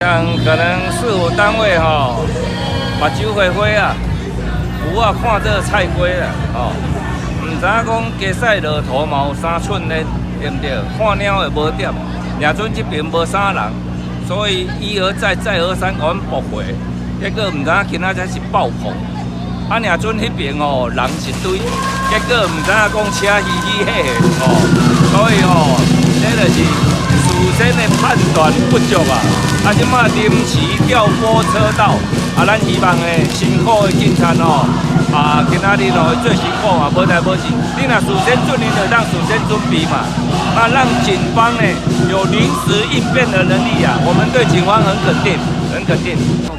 像可能市府單位吼，目睭花花啊，有啊看做菜雞啦，吼，毋知影講加賽駱駝嘛有三寸呢，對毋對？看鳥會無點，掠準這邊無啥人，所以一而再再而三予阮駁回，結果毋知影今仔才是爆棚。啊，掠準彼邊吼人一堆，結果毋知影講車稀稀黑黑吼，所以吼，這就是事先的判斷不足啊！啊，這馬臨時調撥車道，啊，咱希望呢辛苦的警察吼，啊，今仔日吼最辛苦嘛，無代無誌。你若事先準備就當事先準備嘛，那讓警方呢有臨時應變的能力啊，我們對警方很肯定，很肯定。